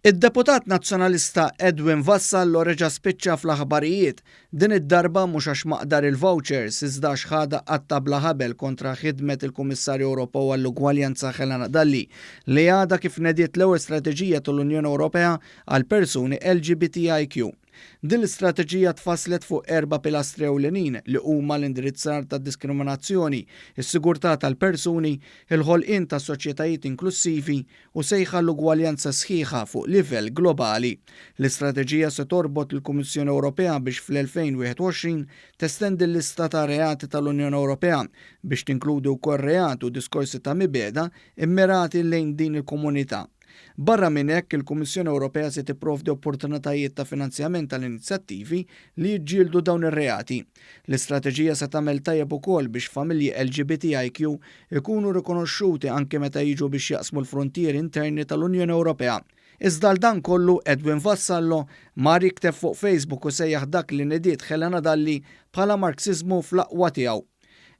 Id-deputat Nazzjonalista Edwin Vassallo reġa' spiċċa fl-aħbarijiet, din id-darba mhux għax maqdar il-vouchers iżda għax ħadha qatta' bla ħabel kontra ħidmet il-Kummissarju Ewropew għall-Ugwaljanza Helena Dalli li għadha kif nediet l-ewwel strateġija tal-Unjoni Ewropea għall-persuni LGBTIQ. Din l-istrateġija tfasslet fuq erba' pilastri ewlenin li huma l-indirizzar tad-diskriminazzjoni, is-sigurtà tal-persuni, il-ħolqien ta' soċjetajiet inklussivi u sejħa għall-ugwaljanza sħiħa fuq livell globali. L-istrateġija se torbot lill-Kummissjoni Ewropea biex fl-2021 testendi l-lista ta' reati tal-Unjoni Ewropea biex tinkludi wkoll reati u diskorsi ta' mibegħda mmirati lejn din il-komunità. Barra minn hekk, il-Kummissjoni Ewropea se tipprovdi opportunitajiet ta' finanzjament għal inizjattivi li jiġġieldu dawn ir-reati. L-istrateġija se tagħmel tajjeb ukoll biex familji LGBTIQ ikunu rikonoxxuti anke meta jiġu biex jaqsmu l-fruntieri interni tal-Unjoni Ewropea. Iżda għal dan kollu Edwin Vassallo mar jikteb fuq Facebook u sejjaħ dak li nediet Helena Dalli bħala Marxiżmu fl-aqwa tiegħu.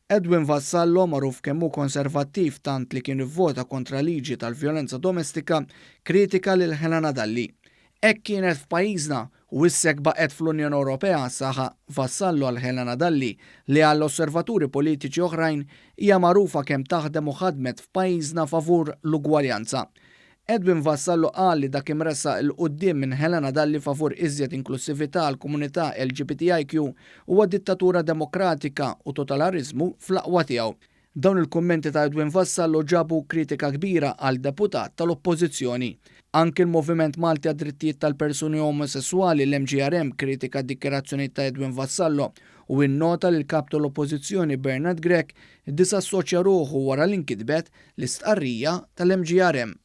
Edwin Vassallo, magħruf kemm hu konservattiv tant li kien ivvota kontra liġi tal-vjolenza domestika, kritika lil Helena Dalli. Hekk kienet f'pajjiżna u issa hekk baqgħet fl-Unjoni Ewropea, saħaq Vassallo għal Helena Dalli li għal osservaturi politiċi oħrajn hija magħrufa kemm taħdem u ħadmet f'pajjiżna favur l-ugwaljanza. Edwin Vassallo qal li dak imressaq 'il quddiem minn Helena Dalli favur iżjed inklussività għall-komunità LGBTIQ huwa dittatura demokratika u totalariżmu fl-aqwa tiegħu. Dawn il-kummenti ta' Edwin Vassallo ġabu kritika kbira għal deputat tal-Oppożizzjoni. Anki l-Moviment Malti għad-Drittijiet tal-Persuni Omosesswali, l-MGRM, kritika d-dikjarazzjonijiet ta' Edwin Vassallo u innota li l-Kap tal-Oppożizzjoni Bernard Grech iddisassoċja ruħu wara li nkitbet l-istqarrija tal-MGRM.